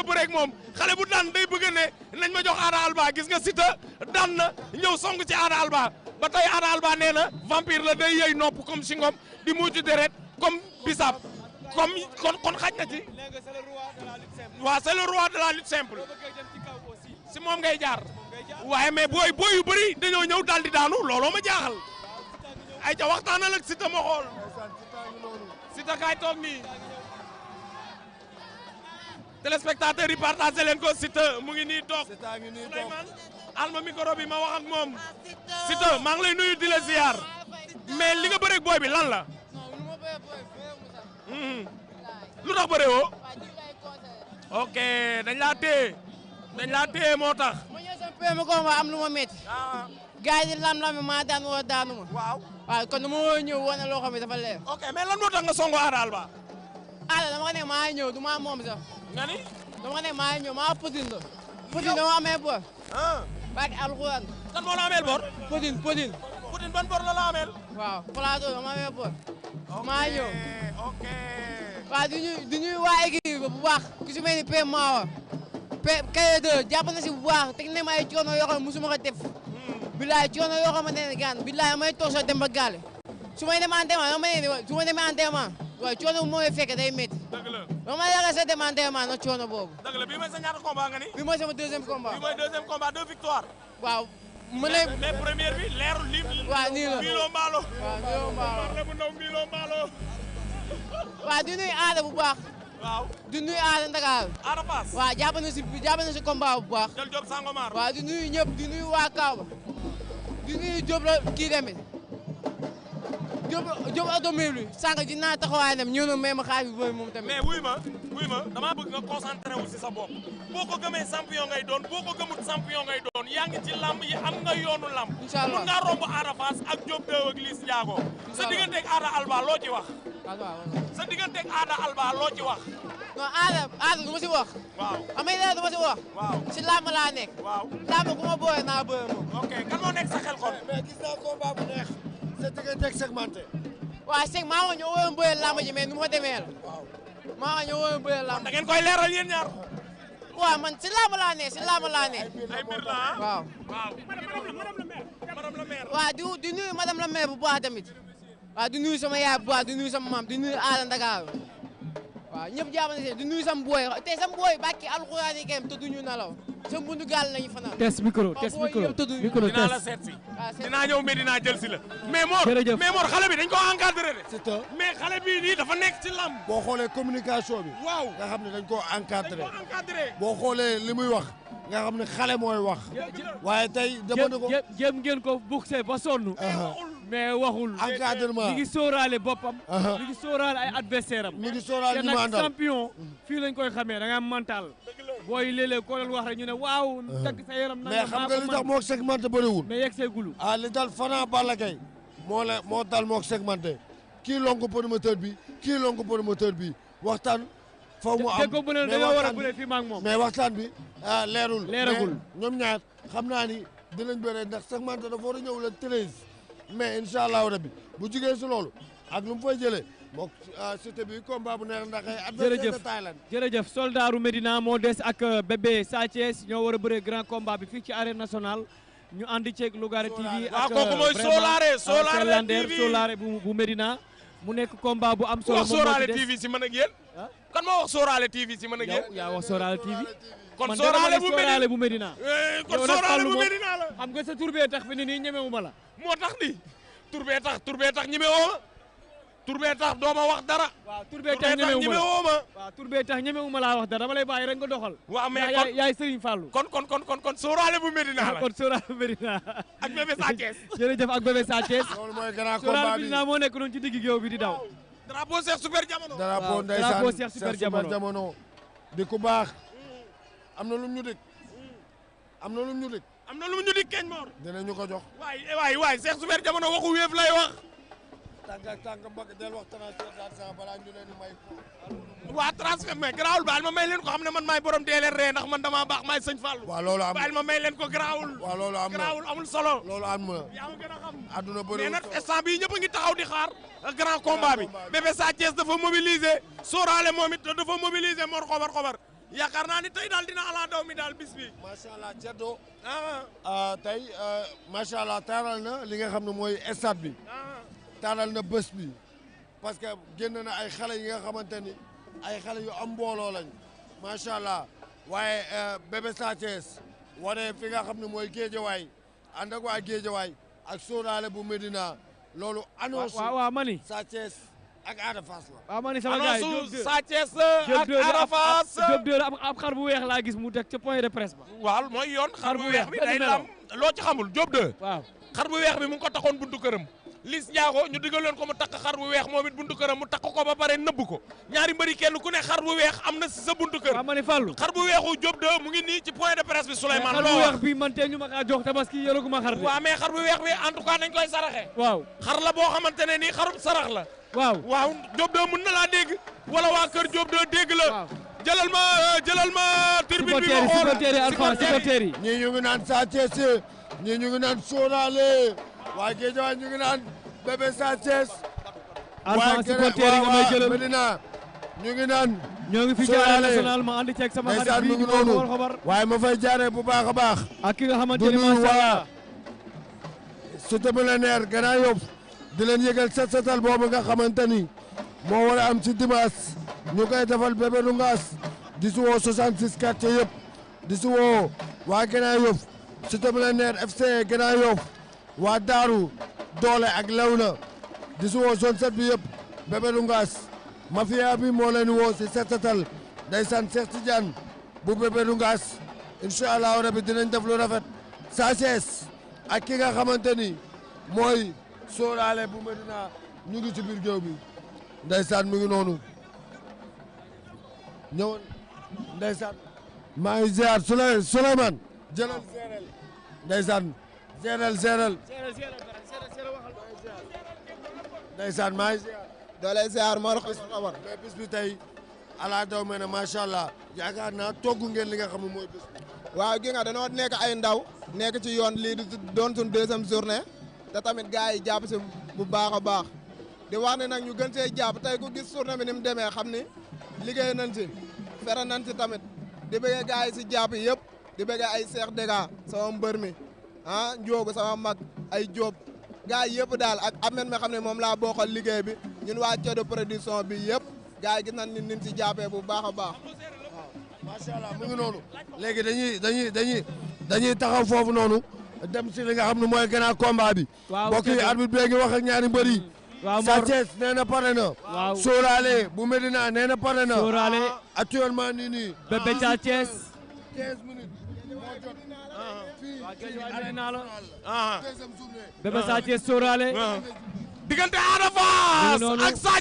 a bëreeg moom xale bu daan day bëgg ne nañ ma jox Ada Alba gis nga Siteu daan na ñëw song ci Ada Alba ba tey Ada Alba nee na vampire la day yëy nopp comme singom di muucu deret comme bisab comme kon xaj na ci. waaw c'est le roi de la lutte simple. si moom ngay jaar. waaye mais booy yu bëri dañoo ñëw daal di daanu looloo ma jaaxal. ay ca waxtaanal ak Siteu ma xool. Siteu kaay toog nii. téléspectateurs yi partagé leen ko Siteu mu ngi nii toog. Souleymane alma micro bi ma wax ak moom. Siteu maa ngi lay nuyu di la ziar. mais li nga bëreeg booy bi lan la. lu tax bëree woo. ok dañ laa téye moo tax. ma ñëw sama premier combat am lu ma métti. gars yi di lam-lam maa daan woo daanu ma. waaw kon dama woo ñëw wane loo xam ne dafa leer. ok mais lan moo tax nga songo Ada Alba. Ada dama ko ne maa ñëw du maa moom sax. nga ni. dama ko ne maa ñëw maa Poutine la. Poutine dama amee bor. barke alxuraan. kan moo la ameel bor. Poutine. Poutine ban bor la ameel. waaw plateau dama amee bor. maa ñëw. ok. waaw du ñuy waa équipe bu baax ku si mel ni P Mawa Kaye 2 jàpp na si bu baax teg na ma ay coono yoo xam ne musuma ko def. bilaay coono yoo xamante ne gaan bilaay may toog soo dem ba gaale. su may demee entraînement dama ne su ma demee entraînement waaye coono bu ma fekk day métti. dëgg la dama yaakaar sa dem entraînement nag coono boobu. dëgg la bii mooy sa ñaata combat nga ni. bii mooy sama deuxième combat. bii mooy deuxième combat 2 victoires. waaw mu ne. mais première bi leerul li. waaw nii la Milo Mballo. waaw Milo Mballo. bu ndaw Milo Mballo. waaw di nuyu Ada bu baax. waaw di nuyu Ada Ndakaar. Ada Fass. waaw jàpp na si combat bu baax. Jël Diop Sangomar. waaw di nuyu ñëpp di nuyu waa Kaaba. di nuyu Diop la kii tamit. Diop automobile bi sànq ji naa taxawaay nam ñëw na may ma xaalis bu bëri moom tamit. mais wuy ma damaa bëgg nga concentré wu si sa bopp boo ko gëmee champion ngay doon boo ko gëmut champion ngay doon yaa ngi ci lamb yi am nga yoonu lamb. incha allah mun ngaa romb Ada Fass ak Diop 2 ak Liss Ndiago. sa digganteeg Ada Alba loo ci wax. sa digganteeg Ada Alba loo ci wax. non Ada du ma si wax. waaw amay dara du ma si wax. waaw si lamb laa nekk. waaw lamb ku ma booyee naa booyee moom. ok kan moo nekk sa xel kon. mais gis naa combat bu neex. sa digganteeg segmenté. waaw Seck maa ngi ñëw woon bëyal lamb ji mais nu ma demee la. maa ngi ñëw woon bëyal lamb. da ngeen koy leeral yéen ñaar. waaw man si lamb laa ne si lamb laa ne. ay mbir la ah. waaw. waaw madame la maire. waaw di nuyu madame la maire bu baax tamit. waaw di nuyu sama yaay bu baax di nuyu sama maam di nuyu Ada Ndakaar. waaw ñëpp jàpp na si di nuyu sam booy te sam booy bàkki alxuraan yi kayam tëdduñu nelaw sa bundu gaal lañu fanaan. test micro dinaa la seet si. dinaa ñëw Medina jël si la. mais Mor jërëjëf mais Mor xale bi dañ ko encadré de. c'est ça. mais xale bii nii dafa nekk ci lamb. boo xoolee communication bi. waaw nga xam ne dañ koo encadré. dañ ko encadré. boo xoolee li muy wax nga xam ne xale mooy wax. waaye tey dama ne ko jéem ngeen ko buxé ba sonn. mais waxul. encadrement mi ngi sóoraale boppam. mi ngi sóoraale ay adversaire am. mi ngi sóoraale te ñu ma nag àndal champion fii lañ koy xamee da nga am mental. booy léeg-léeg koo leen wax rek ñu ne waaw. tagg sa yaram mais xam nga li tax moo segmenté bëriwul. mais yegg see gulu. ah li dal Fana Balla Gaye moo dal moo segmenté kii longu promoteur bi kii longu promoteur bi waxtaan. faw mu am dégg ko bu ne dañoo war a bëre fii ma ak moom. mais waxtaan bi leerul. leeragul ñoom ñaar xam naa ni dinañ bëre ndax segmenté dafa war a ñëw le 13 mais incha allahu rabbi bu jugee si loolu ak lu mu fay jëlee moom Siteu bi combat bu neex ndax ay adversaire de Thaïlande. jërëjëf soldaaru Medina moo des ak bébé Sa Thiès ñoo war a bëree grand combat bi fii ci arène nationale ñu àndi ceeg Lougaré TV ak kooku mooy Solaré bu Medina mu nekk combat bu am solo. wax Solaré TV si mën ak yéen. kan moo wax Solaré TV si mën ak yéen. yaa wax Solaré TV. kon Solaré bu Medina. kon Solaré bu Medina la. xam nga sa tur bee tax fi ni nii ñemewu ma la. moo tax ni tur bee tax ñemewoo ma. tur bee tax doo ma wax dara. waaw tur bee tax ñemewoo ma. waaw tur bee tax ñemewu ma laa wax dara dama lay bàyyi rek nga doxal. waaw mais kon yaay Serigne Fallou. kon Solaré bu Medina la. kon Solaré bu Medina. ak bébé Sa Thiès. jërëjëf ak bébé Sa Thiès. loolu mooy grand Solaré combat bu bi Medina moo nekk noonu ci digg géew bi di daw. drapeau Cheikh Super Jamono. drapeau drapeau ndeysaan Cheikh Super Jamono di ku baax am na lu mu ñu dig am na lu mu ñu dig keñ Mor. dinañu ko jox. waay Cheikh Super Jamono waxu wéef lay wax. tànk ak tànk mbagg del wax transfert d'argent balaa ñu leen di may. waa transfert mais garaawul baal ma may leen ko xam ne man maay borom deeleen ree ndax man damaa baax maay sëñ Fallou. waaw loolu am baal ma may leen ko garaawul. waaw loolu am na garaawul amul solo. loolu am na. yaa ma gën a xam. adduna bëri mais nag instant bii ñëpp a ngi taxaw di xaar. grand combat bi bébé Sa Thiès dafa mobiliser. Soorale moom it dafa mobiliser Mor xobar yaakaar naa ni tey daal dina ala daw mi daal bis bi. macha allah Ceddo. tey macha allah taaral na li nga xam ne mooy stade bi. taaral na bés bi parce que génn na ay xale yi nga xamante ni ay xale yu am mbooloo lañ macha allah waaye Bébé Sa Thiès wane fi nga xam ne mooy Géejawaay ànd ak waa Géejawaay ak sóoraale bu Medina loolu annonce waaw mani Sa Thiès ak Ada Fass la. waaw mani sama gars yi annonce Sa Thiès ak Ada Fass Diop 2 ab xar bu weex laa gis mu teg ca point de presse ba. waaw mooy yoon xar bu weex bi day lam loo ci xamul Diop 2 waaw xar bu weex bi mu ngi ko taxoon buntu këram Liss Ndiago ñu digal leen ko mu takk xar bu weex moom it buntu këram mu takk ko ba pare nëbb ko ñaari mbëri kenn ku ne xar bu weex am na si sa buntu kër. waaw ma ne Fallou xar bu weexu Diop 2 mu ngi nii ci point de presse bi Souleymane xar bu weex bi man tey ñu ma kaa jox tabaski yoraguma xar de. waaw mais xar bu weex bi en tout cas nañ koy saraxe. waaw xar la boo xamante ne nii xarub sarax la. waaw Diop 2 mën na laa dégg wala waa kër Diop 2 dégg la. waaw jëlal ma turbine bi ma xool supporters yi Alpha supporters yi. ñii ñu ngi naan Sa Thiès ñii ñu ngi naan Sóoraale waa Géejawaay ñu ngi naan Bébé Sa Thiès. Alpha supporters yi nga may jëlal Medina ñu ngi naan. ñoo ngi fi ci Arène Nationale ma ànd ceeg sama xarit bi di ko xabar waaye ma fay jaaree bu baax a baax. ak ki nga xamante ne macha Allah Cité Millionnaire Grand Yoff di leen yëgal set setal boobu nga xamante ni moo war a am ci dimanche ñu koy defal Bébé Lungaas di si woo 66 quartier yëpp di si woo waa Grand Yoff Cité Millionnaire FC Grand Yoff waa Daaru Doole ak Lewna di si woo zone 7 bi yëpp Bébé Lungaas mafia bi moo leen woo si set setal ndeysaan Cheikh Tidiane bu Bébé Lungaas incha allah rabi dinañ def lu rafet Sa Thiès ak ki nga xamante ni mooy Sóoraale bu Medina ñu ngi ci biir géew bi ndeysaan mi ngi noonu ñëwoon ndeysaan maa ngi ziar Souleymane jëlal seerel ndeysaan seerel ndeysaan maa ngi ziar doole ziar moo rax xabar mais bis bi tey ala daw me ne macha allah yaakaar naa togg ngeen li nga xam ne mooy bis bi waaw gi nga dañoo nekk ay ndaw nekk ci yoon lii di doon suñ deuxième journée te tamit gars yi jàpp si bu baax a baax di wax ne nag ñu gën see jàpp tey ku gis journée bi ni mu demee xam ni liggéey nañ si fere nañ si tamit di bëggee gars yi si jàpp yëpp di bëggee ay Cheikh Dega sama mbër mi ah Ndiogu sama mag ay Diop gars yi yëpp daal ak Ahmed mi xam ne moom laa bokkal liggéey bi ñun waa Codé production bi yëpp gars yi gis nañ ni nin si jàppee bu baax a baax macha allah mu ngi noonu léegi dañuy taxaw foofu noonu dem si li nga xam ne mooy grand combat bi. waaw mbokk yi arbitre bi ngi wax ak ñaari mbër yi. waaw Sa Thiès nee na pare na. waaw Sóoraale bu Medina nee na pare na. Sóoraale actuellement nii. Bébé Sa Thiès 15 minutes moo jot. waaw naa la deuxième journée. Bébé Sa Thiès Sóoraale diggante Ada Fass ak Sa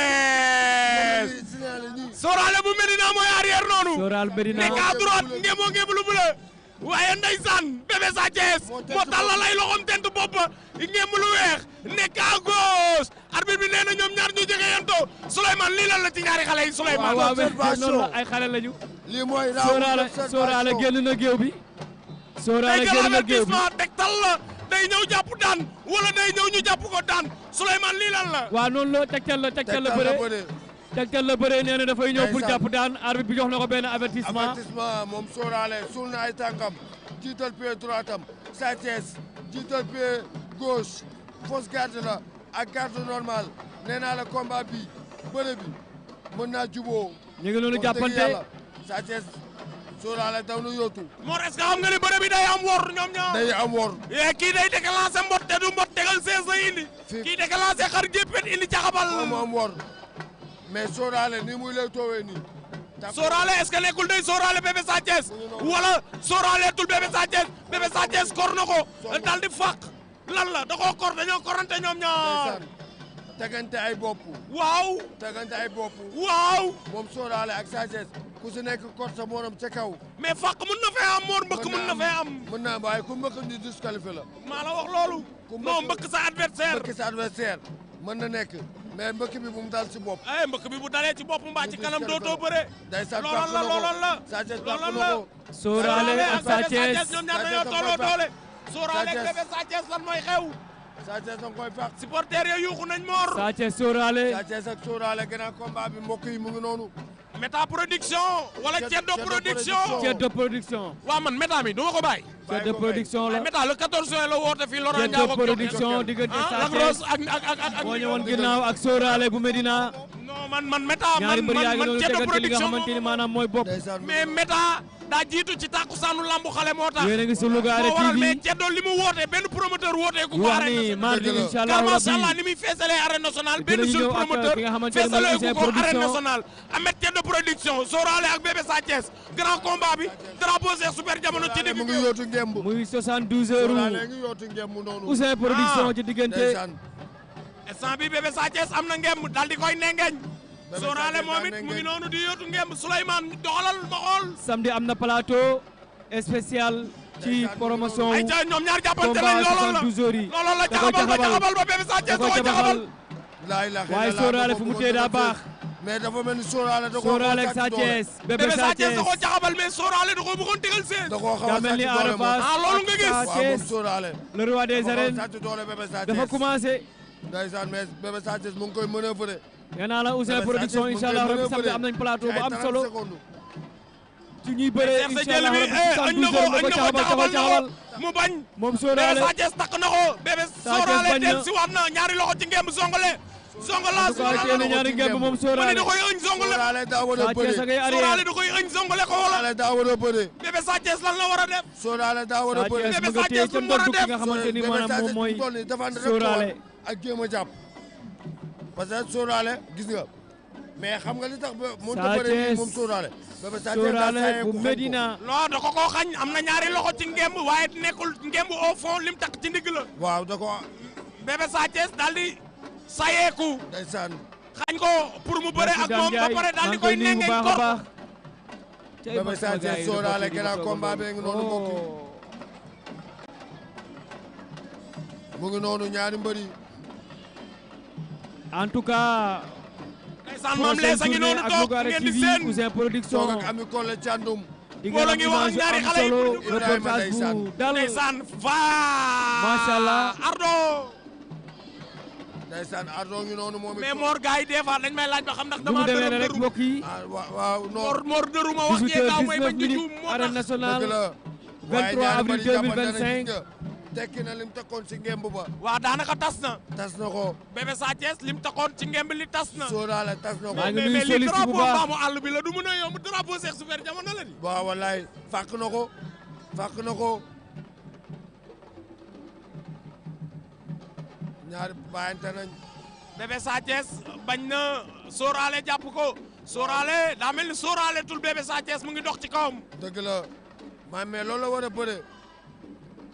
Thiès Sóoraale bu Medina mooy arrière noonu. Sóoraale Medina nekk à droite ngemo ngeblu bu la waaye ndeysaan Bébé Sa Thiès moo tàllal ay loxoom tent bopp ngemu lu weex nekk à gauche arbitre bi nee na ñoom ñaar ñu jege yantoo Souleymane lii lan la ci ñaari xale yi Souleymane. waaw noonu la ay xale lañu. lii mooy Sóoraale génn na géew bi. Sóoraale génn na géew bi tegtal la day ñëw jàpp daan wala day ñëw ñu jàpp ko daan Souleymane lii lan la. waaw noonu la tegtal la bëre. tegtal la bëre nee na dafay ñëw pour jàpp daan arbitre bi jox na ko benn avertissement moom Sóoraale suul na ay tànkam jiital pied droitam Sa Thiès jiital pied gauche fausse garde la ak garde normale nee naa la combat bi bëre bi mën naa juboo ñu ngi noonu jàppante Sa Thiès Sóoraale daw na yóotu Mor est-ce que xam nga ni bëre bi day am wor ñoom ñaar day am wor kii day déclenché mbot te du mbot tegal 16 la indi kii déclenché xar jéppet indi caxabal am wor mais Sóoraale ni muy lay toowee nii. Sóoraale est-ce que nekkul day Sóoraale Bébé Sa Thiès wala Sóoraale tul Bébé Sa Thiès Bébé Sa Thiès kor na ko dal di fàq lan la da koo kor dañoo korante ñoom ñaar. tegante ay bopp. waaw. tegante ay bopp. waaw. moom Sóoraale ak Sa Thiès ku si nekk kor sa morom ca kaw. mais fàq mën na fee am Mor mbëkk mën na fee am. mën naa am waaye ku mbëkk ñu disqualifié la. maa la wax loolu. non mbëkk sa adversaire. mbëkk sa adversaire mën na nekk. mais mbëkk bi bu mu dal ci bopp. mbëkk bi bu dalee ci bopp mbaa ci kanam dootoo bëre. loolal la Sa Thiès loolal la. Sóoraale ak Sa Thiès ñoom ñaar dañoo tolloo doole. Sóoraale ak Bébé Sa Thiès lan mooy xew. Sa Thiès da nga koy fàq. supporters ya yuuxu nañ Mor. Sa Thiès Sóoraale. Sa Thiès ak Sóoraale grand combat bi mbokk yi mu ngi noonu. Méta production wala Ceddo production. Ceddo production. waaw man Méta mi du ma ko bàyyi. Ceddo production la. Méta le 14 juin la woote fii Laurent Ceddo Ndiago production diggante Sa Lagros Thiès ak moo ñëwoon ginnaaw ak Sorale bu Medina. non man Méta ñaari mbër yaa ngi man doon Ceddo tegante li nga production xamante ni maanaam mooy bopp. mais Méta daa jiitu ci takkusaanu lambu xale moo tax. yéen a ngi si Lougaré moo waral mais TV. Ceddo li mu woote benn promoteur wootee ku ko wax arène ni nationale. mardi incha allah car macha allah rabbi ni muy feesalee arène nationale benn dinañu seul ñëw ak promoteur ki nga xamante ne mooy feesalee Ouzin ku ko arène production. nationale. Ahmed Ceddo production Sorale ak Bébé Sa Thiès grand combat bi drapeau Cheikh Super Jamono ci mu digg ngi yootu ngemb. muy 72 heures Sorale ngi yootu ngemb noonu. Ouzin production ci diggante. ndeysaan. instant bi Bébé Sa Thiès am na ngemb daal di koy nengeñ Bébé Sa Sorale Thiès moom daa it mu ngi nengeñ. noonu di yootu ngemb Souleymane doxalal ma xool. samedi am na plateau spécial ci promotion ay ca ñoom ñaar jàppante combat nañ looloo la 72 heures yi. looloo la da koy jaxabal ba jaxabal jaxabal ba Bébé Sa Thiès da da koy koy jaxabal. jaxabal laay la xëy waaye na Sorale fu mu téye daa baax. mais dafa mel ni Sorale da koo Sorale ak Sa Thiès Bébé Bébé Sa Sa Thiès Thiès da koo jaxabal mais Sorale da koo bëggoon tegal seen. da koo xaw daa a mel ni sàcc Ada doole Fass ah loolu nga gis. Sa moom. waaw Thiès moom Sorale. le roi des dafa xaw a arènes sàcc doole Bébé Sa Thiès. dafa commencé. ndeysaan mais Bébé Sa Thiès mu ngi koy manœuvrer. nee naa la Ouzin Bébé Sa production Thiès mu ngi incha allah koy rabbi samedi manœuvrer. am nañ plateau bu ci ay am 30 solo secondes. ci ñuy bëree Cheikh sa incha jël allah bi rabbi añ na 72 ko heures da añ koy na ko caxabal jaxabal na caxabal ko mu bañ. moom Bébé Sorale Sa Thiès takk na ko Bébé Sa Thiès Sorale bañ na. del si waat na ñaari loxo ci ngemb zongale. zongala en tout cas téye na ñaari ngemb moom mu ni Sorale da koy ëñ zongale. Sorale daa war a Sa Thiès a bëre. ngay Sorale arrière da koy ëñ zongale ko wala. Sorale daa war a bëre. Bébé Sa Thiès lan la war a def. Sorale daa war a Sa bëre. Thiès Bébé mu nga Sa téye Thiès ca lu mu war a ndoddu ki def. nga xamante ni Bébé maanaam Sa moom Thiès mooy fi mu toll nii dafa ànd rek Sorale. ak jéem a jàpp. parce que Sorale gis nga mais xam nga li tax ba mënut a Sa bëre nii Thiès. moom Sorale. Bébé Sa Thiès daa Sorale saayee bu ku xañ ko. Medina non da ko koo xañ am na ñaari loxo ci ngemb waaye nekkul ngemb au fond lim takk ci ndigg la. waaw da ko Bébé Sa Thiès daal di sayeeku ndeysaan. xañ ko pour mu bëre ak moom ba pare daal di koy nuyu bu nengeñ baax a kor. baax Bébé Sa Thiès Sorale grand combat bee ngi noonu mbokk yi. mu ngi noonu ñaari mbëri. en tout cas ndeysaan maam lees a ngi noonu ak toog Lougaré ngeen di TV seen. Ouzin toog production ak Ami Collé Thiandoum. di Wala ngeen ngi am wax ak image ñaari yu xale am yi solo pour ñu- Ibrahima reportage ndeysaan. bu dal ndeysaan va Macha Allah. Ardo ndeysaan Ardo ngi noonu moom it. mais Mor gars yi des fois dañ may laaj ba xam ndax bu mu dama demee dërëm rek dërëm mbokk yi ah waaw non. Mor dërëm ma wax 18 jee gaaw heures may 19 bañ di juum minutes moo arène tax. nationale dëgg la. 23 avril 2025 tekki na lim takkoon ci ngemb ba. waaw daanaka tas na tas na ko. Bébé Sa Thiès lim taxoon ci ngemb li tas na. Sorale tas na ko. maa ngi mais nuyu mais li Solis bu drapeau baax. mbaamu àll bi la du mën a yomb drapeau Cheikh Super Jamono la di. waaw wallaay fàq na ko. fàq na ko. ñaari bàyyante nañ. Bébé Sa Thiès bañ na Sorale jàpp ko Sorale daa mel ni Sorale tul Bébé Sa Thiès mu ngi dox ci kawam. dëgg la maa mais loolu la war a bëre.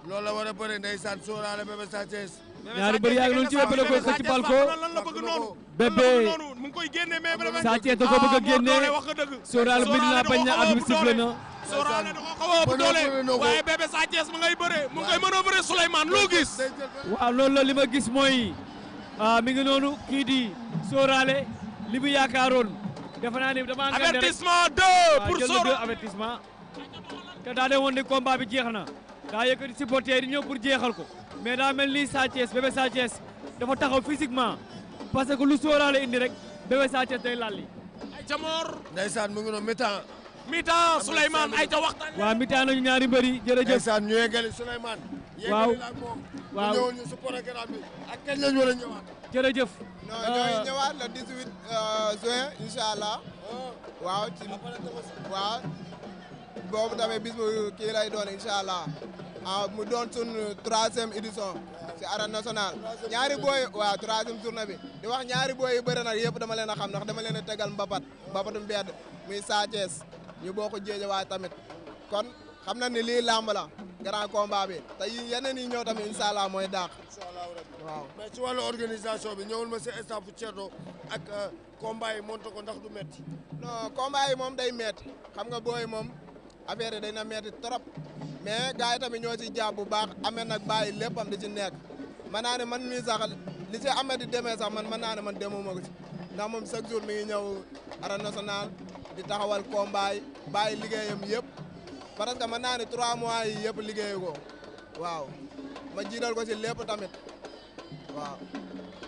loolu la war a bëre ndeysaan Sorale Bébé Sa Thiès. ñaari bëri yaa ngi noonu ci wépp la koy xëcc bal ko lan la bëgg noonu. Bébé lan la bëgg noonu mu ngi koy génne mais vraiment. Sa Thiès da ko bëgg a génne wax nga dëgg. Sorale bëri na bañ na arbitre sifflé na Sorale da ko xaw a ëpp doole waaye Bébé Sa Thiès mu ngay bëre mu ngay manœuvrer Souleymane loo gis. waaw loolu la li ma gis mooy mi ngi noonu kii di Sorale li mu yaakaaroon defe naa ni dama ngeen rek avertissement 2 pour jël na 2 Sorale. avertissement te daa de woon ni combat bi jeex na daa yëkkati supporter yi ñëw pour jeexal ko mais daa mel ni Sa Thiès Bébé Sa Thiès dafa taxaw physiquement parce que lu Sorale indi rek Bébé Sa Thiès day lalli ay ca Mor. ndeysaan mu ngi noonu mi-temps. mi-temps Souleymane ay ca waxtaan. waaw mi-temps nañu ñaari mbëri jërëjëf ndeysaan ñu yeggali Souleymane. waaw yeggali la ak moom. waaw ñu ñëwoon ñu su programme bi ak kañ lañu war a ñëwaat. jërëjëf non ñooy ñëwaat le 18 juin incha allah waaw ci waaw boobu tamit bis bu kii lay doon incha allah mu doon sun 3e édition ci arène nationale ñaari booy waaw 3e journée bi di wax ñaari booy yu bëri nag yëpp dama leen a xam ndax dama leen a tegal mbapatu mbedd muy Sa Thiès ñu boo ko jéeje waay tamit kon xam na ni lii làmb la grand combat bi te yeneen yi ñëw tamit incha allah mooy daax waaw mais ci wàllu organisation bi ñëwul ma si staff Thierno ak combat yi monté ko ndax du metti. non combat yi moom day metti xam nga booy moom affaire yi day na metti trop mais gars yi tamit ñoo ci jàpp bu baax amee nag bàyyi léppam di ci nekk mën naa ne man mii sax li ci amee di demee sax man mën naa ne man demuma ko ci ndax moom chaque jour mi ngi ñëw arène nationale di taxawal combat yi bàyyi liggéeyam yëpp parce que mën naa ne 3 mois yi yëpp liggéeyu ko waaw ma jiital ko ci lépp tamit waaw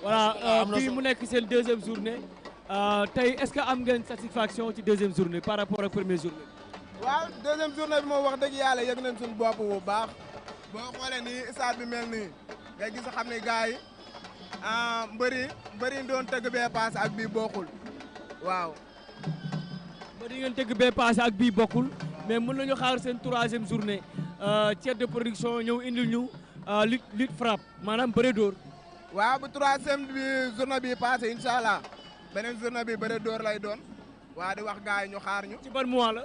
voilà fii mu nekk seen 2e journée tey est-ce que am ngeen satisfaction ci deuxième journée par rapport ak première journée. waaw deuxième journée bi moom wax dëgg yàlla yëg nañ suñu bopp bu baax boo xoolee nii stade bi mel nii ngay gis xam ne gars yi mbëri doon tëgg bee paase ak bii bokkul waaw. mbëri ngeen tëgg bee paase ak bii bokkul mais mën nañu xaar seen troisième journée Thiès de production ñëw indil ñu lutte frappe maanaam bëre dóor. waaw bu troisième bi journée bi passé incha allah beneen journée bi bëre dóor lay doon waa di wax gars yi ñu xaar ñu. ci ban mois la.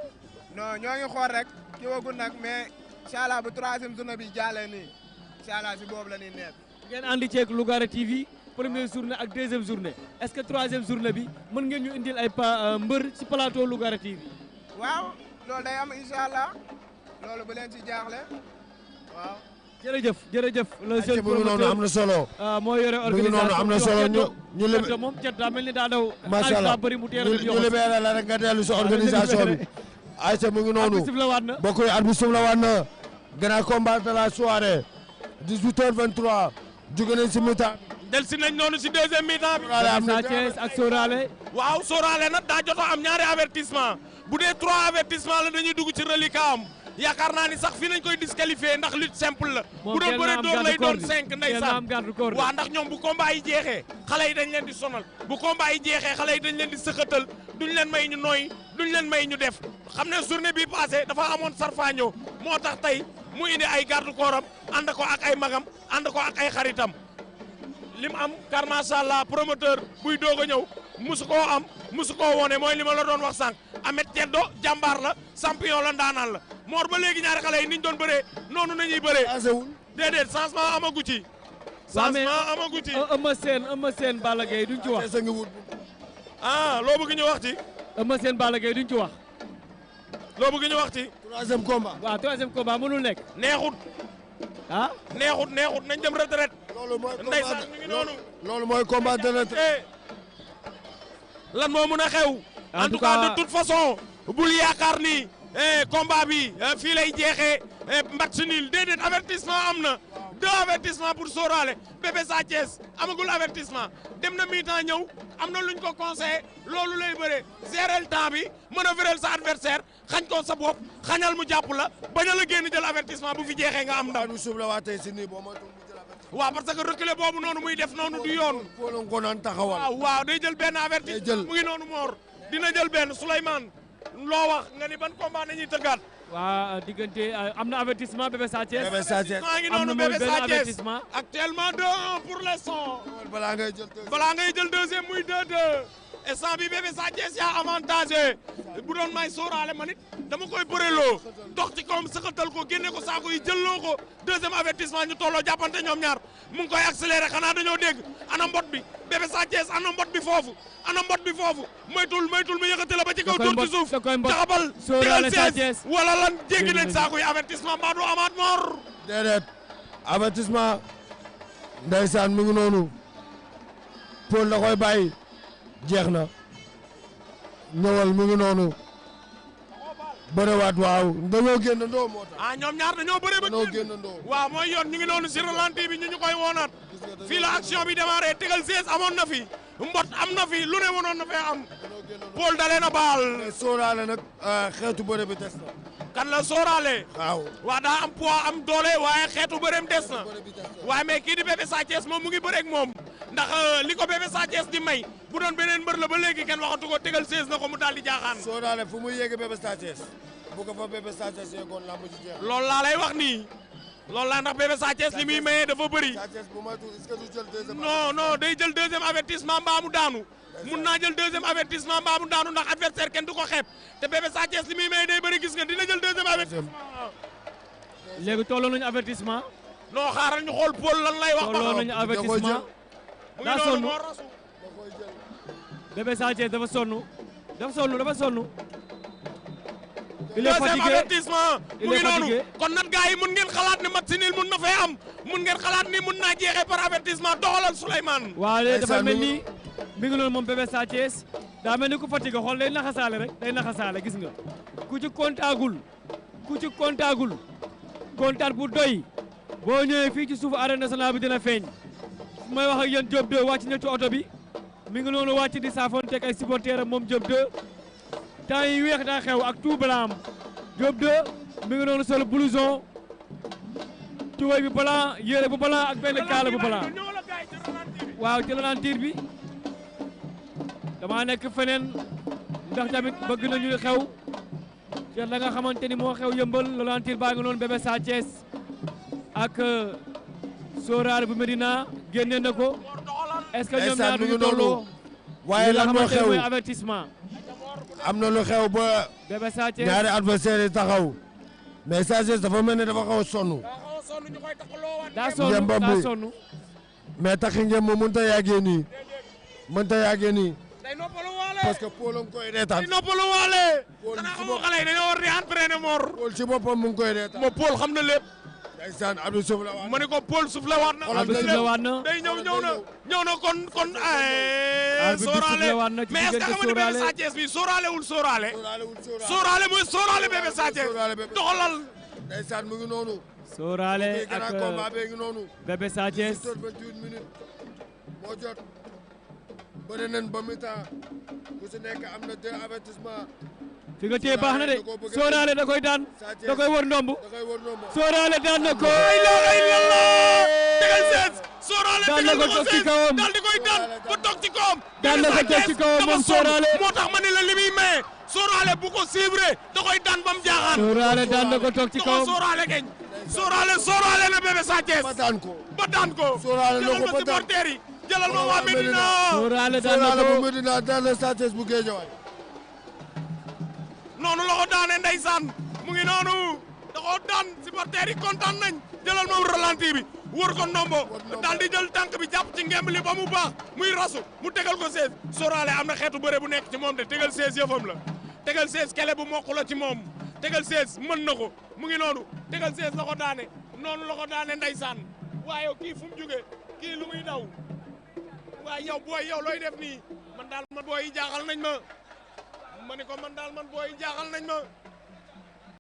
non ñoo ngi xool rek ki wagul nag mais incha allah bu troisième journée bi jàllee nii incha allah si boobu la ñuy nekk. ngeen andi ceeg Lougaré TV première journée ak deuxième journée est-ce que troisième journée bi mën ngeen ñu indil ay mbër ci plateau Lougaré TV. waaw loolu day am incha allah loolu bu leen ci jaaxle waaw. jërëjëf jërëjëf. le jeune promoteur am na solo. moo yore organisation am na solo ñu libéré moom Thiet daa mel ni daa daw. macha allah ñu libéré la rek nga dellu si organisation bi. Aïcha mu ngi noonu bokk yi arbitre suuf la waat na grand combat de la soirée 18h23 jóge nañ si mi-temps. del si nañ noonu si deuxième mi-temps bi. Sa Thiès ak Sorale. waaw Sorale nag daa jot a am ñaari avertissement bu dee 3 avertissement la dañuy dugg ci reliquat am yaakaar naa ni sax fii nañ koy disqualifié ndax lutte simple la. bu doon bëre door lay doon 5 ndeysaan. waaw ndax ñoom bu combat yi jeexee xale yi dañ leen di sonal bu combat yi jeexee xale yi dañ leen di sëkkatal duñ leen may ñu nooy duñ leen may ñu def xam ne journée bi passé dafa amoon sarfaañoo moo tax tey mu indi ay garde corps am ànd ko ak ay magam ànd ko ak ay xaritam li mu am car macha allah promoteur buy doog a ñëw musu koo am musu koo wone mooy li ma la doon wax sànq Ahmed Ceddo jàmbaar la champion la ndaanaan la Mor ba léegi ñaari xale yi niñ doon bëree noonu nañuy bëree déedéet changement amagu ci changement amagu ci Eumeu Sène Balla Gaye duñ ci wax loo bëgg ñu wax ci Eumeu Sène Balla Gaye duñ ci wax loo bëgg ñu wax ci troisième combat waaw troisième combat mënul nekk neexut neexut nañ dem retraite loolu mooy ndeysaan ñu ngi noonu loolu mooy combat de retraite lan moo mën a xew en tout cas de toute façon bul yaakaar ni combat bi fii lay jeexee match nul déedéet avertissement am na 2 avertissement pour Sorale Bébé Sa Thiès amagul avertissement dem na mi-temps ñëw am na luñ ko conseillé loolu lay bëree gérer le temps bi manœuvrer sa adversaire xañ ko sa bopp xañal mu jàpp la bañal a génn jël avertissement bu fi jeexee nga am ndam. waaw parce que reculer boobu noonu muy def noonu du yoon. waaw day jël benn avertissement mu ngi noonu Mor dina jël benn Souleymane loo wax nga ni ban combat nañuy tëggaat. waa diggante am na avertissement Bébé Sa Thiès. Bébé Sa Thiès maa ngi noonu Bébé Sa Thiès actuellement 2-1 pour l'instant. balaa ngay jël deuxième muy 2-2. instant bi Bébé Sa Thiès yaa avantage bu doon may Sorale man it dama koy bëreloo dox ci kawam sëqatal ko génne ko saako yi jëlloo ko deuxième avertissement ñu tolloo jàppante ñoom ñaar mu ngi koy accéléré xanaa dañoo dégg ana mbot bi Bébé Sa Thiès ana mbot bi foofu moytul mu yëkkati la ba ci kaw dóor ci suuf taxabal tegal 16 wala lan jéggi nañ saako yi avertissement mbaa du amaat Mor déedéet avertissement ndeysaan mu ngi noonu Paul da koy bàyyi jeex na ñëwal mu ngi noonu bëriwaat waaw dañoo génnandoo moo tax. ñoom ñaar dañoo bëri ba génnandoo waaw mooy yoon ñu ngi noonu si ralenti bi ñu koy woonaat fii la action bi démarré tegal 16 amoon na fi mbot am na fi lu ne mënoon na fee am Paul dalee na baal. Sorale nag xeetu bëre bi des na. kan la Sorale. waaw daa am poids am doole waaye xeetu bëreem des na waaye mais kii di Bébé Sa Thiès moom mu ngi bëreeg moom ndax li ko Bébé Sa Thiès di may bu doon beneen mbër la ba léegi kenn waxatu ko tegal 16 na ko mu daal di jaaxaan. Sorale fu muy yéege Bébé Sa Thiès bu ko fa Bébé Sa Thiès yeggoon lamb ci jeex. loolu laa lay wax nii loolu laa ndax Bébé Sa Thiès li muy mayee dafa bëri. Sa Thiès bu matul est-ce que du jël deuxième. non day jël deuxième avertissement mbaa mu daanu. mun naa jël deuxième avertissement mbaa mu daanu ndax adversaire kenn du ko xeeb te Bébé Sa Thiès li muy mayee day bëri gis nga dina jël deuxième avertissement. léegi tolloo nañu avertissement. non xaaral ñu xool Paul lan lay wax. tolloo nañu avertissement. daa sonn Bébé Sa Thiès dafa sonn. il est fatigué deuxième avertissement mu ngi noonu kon nag gars yi mun ngeen xalaat ne match nul mun na fay am mun ngeen xalaat ni mun naa jeexee par avertissement doxalal Souleymane. waaw léegi dafa mel ni mi ngi noonu moom Bébé Sa Thiès daa mel ni ku fatigué xool day naxasaale rek day naxasaale gis nga ku ci kontaagul kontaan bu doy boo ñëwee fii ci suufu arène nationale bi dina feeñ may wax ak yéen Diop de wàcc na ci oto bi mi ngi noonu wàcc di saafonteeg ay supporters am moom Diop 2 temps yi weex daa xew ak tout blanc am Diop 2 mi ngi noonu sol blouson tubéy bi blanc yére bu blanc ak benn kaala bu blanc waaw ci ralentir bi dama nekk feneen ndax tamit bëgg nañu li xew ci la nga xamante ni moo xew yëmbal ralentir baa ngi noonu Bébé Sa Thiès ak Sorare bu Medina génne na ko est-ce que ñoom ñaar duñu tolloo waaye lan moo xew mooy avertissement am na lu xew ba Bébé Sa Thiès ñaari adversaire yi taxaw mais Sa Thiès dafa mel ne dafa xaw a sonn daa sonn mais taxi ngeen moom mënut a yàggee nii mënut a yàggee nii day noppalu waale parce que Paul a ngi koy reetaan. day noppalu waale. Paul xanaa ci xamoo xale yi dañoo war di entraîner Mor. Paul ci boppam mu ngi koy reetaan. moom Paul xam na lépp. ndeysaan Abdou Sow la waat. ma ne ko Paul suuf la waat na. Xoolal day ñëw day ñëw na kon Arbitre sóoraale na ci mais est-ce que xam nga ni Bébé Sa Thiès bi sóoraale wul sóoraale. sóoraale mooy sóoraale Bébé Sa Thiès. doxalal. ndeysaan mu ngi noonu. Sorare ak combat bee ngi noonu. Bébé Sa Thiès 28 minutes moo jot. bëri nañ ba mi-temps ku si nekk am na 2 avertissement. fi nga téye baax na de Sorare da koy daan da koy wër ndomb da koy wër ndombo. Sorare daan na ko ay la tegal sees. sóoraale daan na ko toog ci kawam daal di koy daan ba toog ci kawam. daan na ko toog ci kawam moom Sorare moo tax ma ne la li muy maye. sóoraale bu ko suivre da koy daan ba mu jaaxaan. Sorare daan na ko toog ci kawam sóoraale keñ. sóoraale na Bébé Sa Thiès. ba daan ko. ba daan ko. Sóoraale na ko ba daan supporter yi. jëlal ma waa Medina. Sorare daan na bu ko Medina daan na Sa Thiès bu Guédiawaye. noonu la ko daane ndeysaan mu ngi noonu da koo daan supporter yi kontaan nañ jëlal ma ralenti bi wër ko ndombo daal di jël tànk bi jàpp ci ngemb li ba mu baax muy rasu mu tegal ko 16 Sorale am na xeetu bëre bu nekk ci moom de tegal 16 yëfam la tegal 16 kele bu mokk la ci moom tegal 16 mën na ko mu ngi noonu tegal 16 la ko daane noonu la ko daane ndeysaan waaye kii fu mu jóge kii lu muy daw waaye yow booy yow looy def nii man daal man booy yi jaaxal nañ ma ma ne ko man daal man booy yi jaaxal nañ ma